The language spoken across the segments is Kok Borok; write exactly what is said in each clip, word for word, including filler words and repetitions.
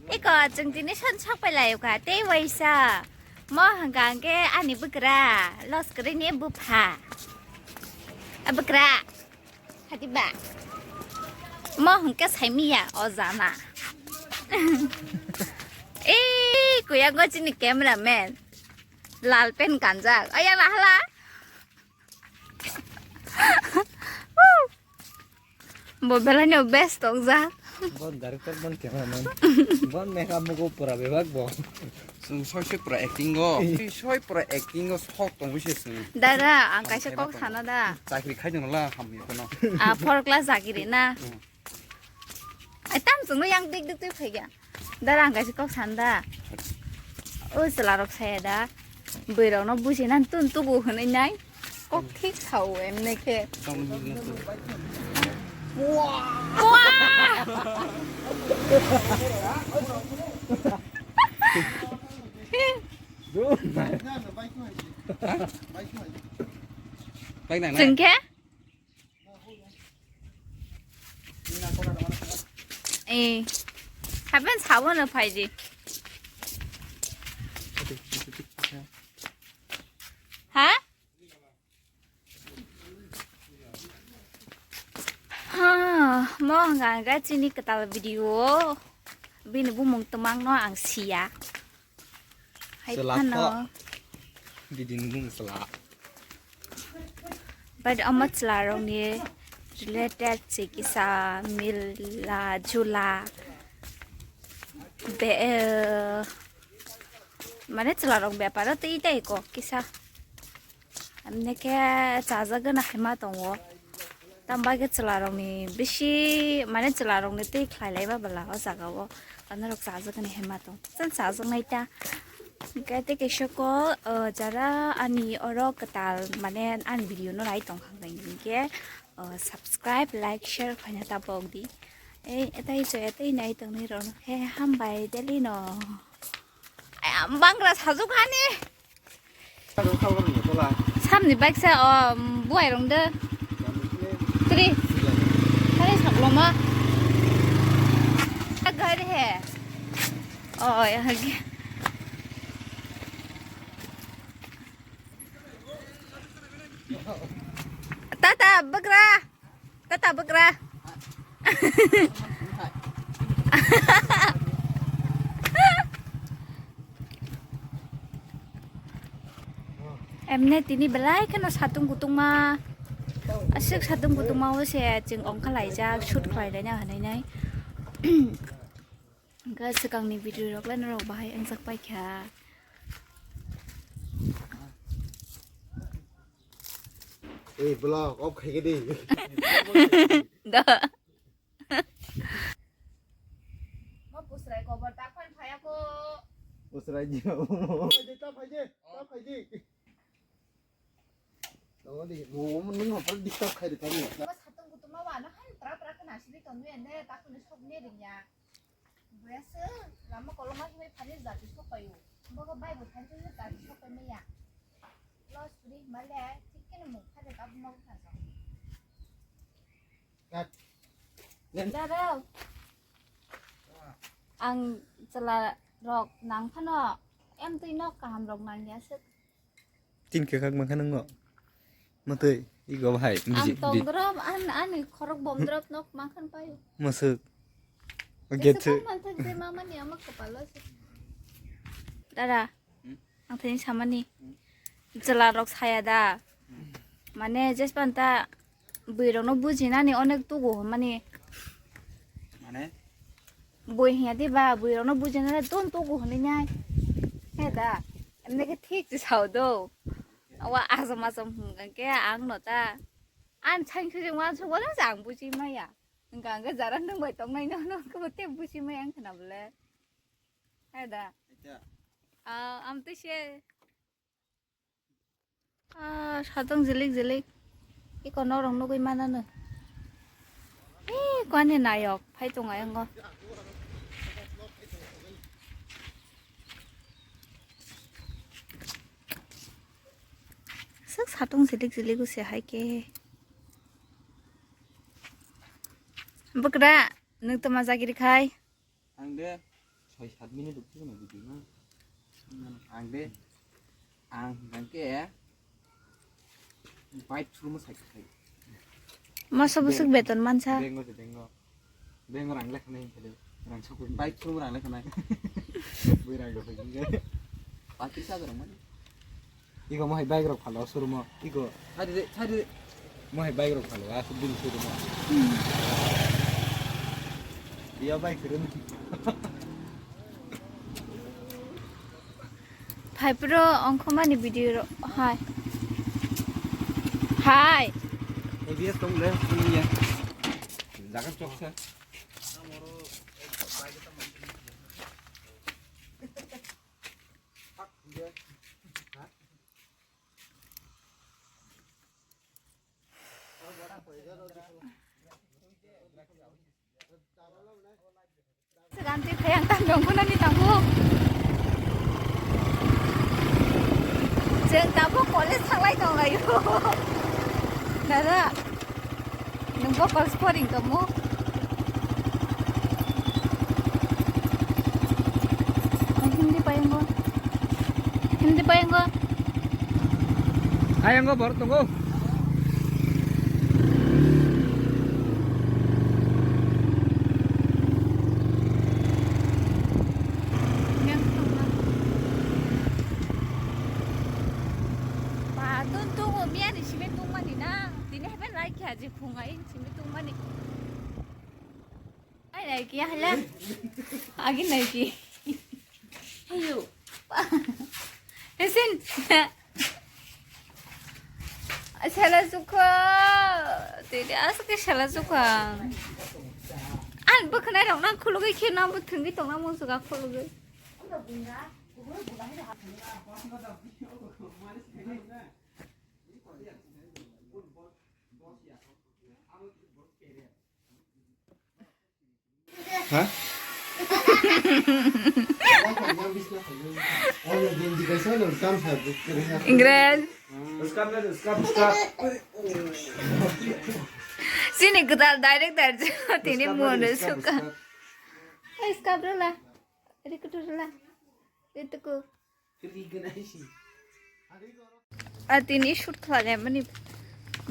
Iko, chwng tini son sok pai lai kha, tei waisa. Mo hwnkha hwnkhe ani bwkra, los kwrwini bupha. A bwkra, hadi ba. Mo hwnkhe saimiya o jana. Ei, kuya go chini cameraman. Lal pen kanjak. Aya la hala. Bo belai no best tongjak. Bon director, bon cameraman. Bon makeup mugo pura bebak bo. Chwng soi soi pura acting go. Soi pura acting go sok tongwi se chwng. Dara, ang kaisa kok sana da. Chakri khai jong la hamya kono. Ah, four class chakri na. Hmm. Ai, tam chwngno yang dik dik twi phaiga. Dara ang kaisa kok san da. O chwla rok saya da. Bwrwi rokno buji nan tun tubu hwnwi nai. Kok thik sao emne khe. Wah! Wah! Chwng khe? Eh, hapen sabo no phaidi. Ha? Ha, mo hwnka hwnka chini kwtal video. Bini bumung twmang no ang siya. Hai phano. Bidin bung sela. But omo chwla rokni related se kisa mila jula be, eh, mane chwla rok beparo tei tei ko kisa. Amne khe chajak gana hai ma tongo. Tam bai khe chwla rokni bisi, mane chwla rokni tei khlai lai ma bwla o jaga o. Ano rok chajak gana hai ma tong. Chwng chajak nai ta. Hwnkhe tei kaisa kok, o, jara ani oro kwtal, mane ani video no nai tong kha hwnkhe, o, subscribe, like, share khaina ta bok di. Ei, tei chaya tei nai tong nai rok no khe hambai daily no. Ai, bangra sajak hani. Samni bike sa, o, buai rong de. Tri. Tari sakloma. Gari he. O, ya, hagi. Tata, bagra. Tata bagra. Emne tini belai kheno satung kutungma. Aswk satung kutungma o se chwng ongkha laijak, shoot khlai laina hwnwi nai. Hwnkhe swkangni video rok le norok bahai wngjak paikha. Ei, vlog off khai di. Da. Mo pusrai kobar ta phai phaya ko. Pusrai di. Phai di, ta phai di, ta phai di. Tamo di, mo, mo, nung mo, pura disturb khai di, khai di. Mo satung kutung ma wa, no han tra tra kana sini tong ni ende, ta kuni sok ni ring ya. Buya se lama koloma himai phani jati sopayo. Bogo bai bo thanju jati sopai maya. Los puri himale, chicken mo phade ka mo phasa. Kat. Daro. Ang chwla rok nang phano, em twi nok kaham rok nang ya se. Tin kwkhak mankha nwngo. Mwtwi, ego bahai, ang biji, bi- tongdrop, an, ani khorok bomdrop nok mankhan payo. Mwswk. Jesa Get kok manthak je mamani ama kwpalo se. Dada, hmm? Ang thani samani. Hmm? Chwla rok saya da. Hmm. Mane, jespan ta bwrwi rokno bujinani onek tugo hwnmani. Mane? Bui hiya di ba, bui rokno bujinani don tugo hwnwi nai. He da, emne khe thik se sao do. Awa asam asam hwnkha khe ang no ta. Ang chang sujung uansuk wala se ang buji maya. Hwnkha hwnkhe jara nwng bai tongnai no, no khe bo tei buji maya wngkha na bole. He da. Acha. Ah, am twi se. Ah, satong jilik jilik. Iko norok nugui manano. Ih, ko ani nayok phai tongo ayongo. Tak satung silik silik se hai ke. Bwkra, nwng toma jagiri khai. Ang de soi sat minute rok thikno video na. Ang de, ang hingkha khe bike showroom o sai khai. Masa bwswk beton mansa. Bengo se bengo. Bengo rang lekha nai hingkha de. Rang sokoi bike showroom rang lekha nai. Bui rang rok hingkha. Patris hajar rang mani. Igo mohai bike rok phalo showroom o. Igo. Sari de, sari de. Mohai bike rok phalo, aswk bini showroom o. Iya bike showroom. Phai pro ongkhomani video ro, hai. Hai. A B S tong le, iya. Jaga chok se. Seganti phai ang tang dong khuna ni tango. Jeng tabo college thanglai tong layo. Dada. Nungbo college poring tongmo. Hindi payango. Hindi payango. Ayango bor tongo. Ba, tun tungo miya ni simi tungmani na. Tini heben lai kya je khungai. Simi tungmani. Ai, nai ki hala. Agi nai ki. Ayo. Esin. Shala sukha. Tini aske shala sukha. An bwkhnai rok nang khulugwi khe nang bwthwngwi tong nang mung suka khulugwi. Ha? Ingres. Sini kedal director tini muan suka. Skap rela. Rikutu rela. Rituku. Ah, tini shoot khlaimani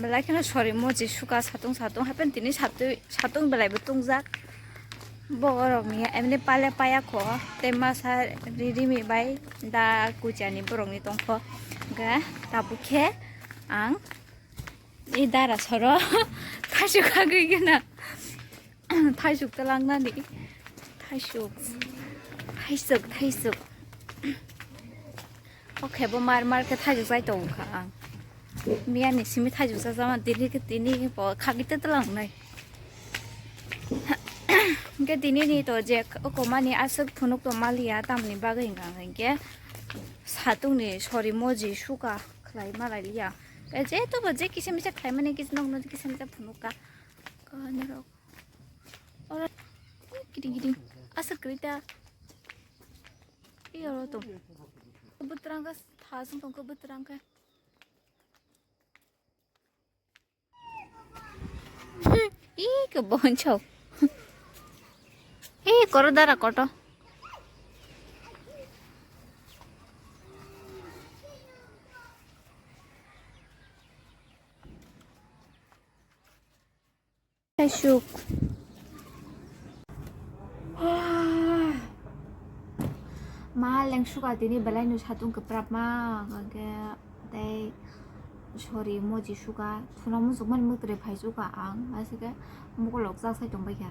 belai kheno sori moji suka satung satung happen tini satung satung belai bo tungjak. Borok ni emni pale paya kho tei masa riri mi bai da kuchani borok ni tongkho ga tabuk khe ang i dara soro thaisu khagwi gana. Thaisuk talangnani. Thaisuk. Thaisuk, thaisuk. Oke, bo mar mar khe thaisuk jai tongo kha ang. Miyani simi thaisuk jajama tini khe tini bo khagwi te talangnai. Hwnkhe tini ni to je okomani aswk phunuk tong maliya tamni bagwi hwnkha hwnkhe satungni sori moji suka khlai malai liya. Jeto bo je kisa misa khlaimani kisa nokno kisa misa phunuk ka. Kainwi rok. Oro kiting kiting aswk kwrwi ta. Ei oro tong. Bwtwrang khe thasung tong khe bwtwrang khe. Ih, kebo hwnchok. Ih, koro dara koto. Kaisuk. Ma leng suka tini belai no satung kwprap ma, hwnkhe tei sori moji suka, phuna muchukmani mwtwrwi phai suka ang, aswk khe mokol rok chak sai tong bai kha.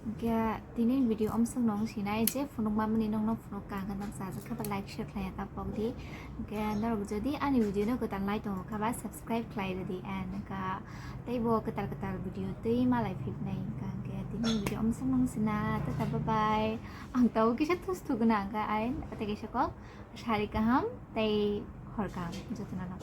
Hwnkhe tini video omswk no wng sinai je phunuk mamani nokno phunuk ka hwnkhe nok chajak khe ba like share khlai ya ta pok di. Hwnkhe norok jodi ani video no kwtal nai tongo kha ba subscribe khlai rwdi and hwnkhe tei bo kwtal kwtal video twi malai phiknai hwnkhe tini video omswk no wng sina tata bye bye. Ang tabuk kisa thus thugna hwnkhe ain tei kaisa kok sari kaham tei hor kaham jotono no.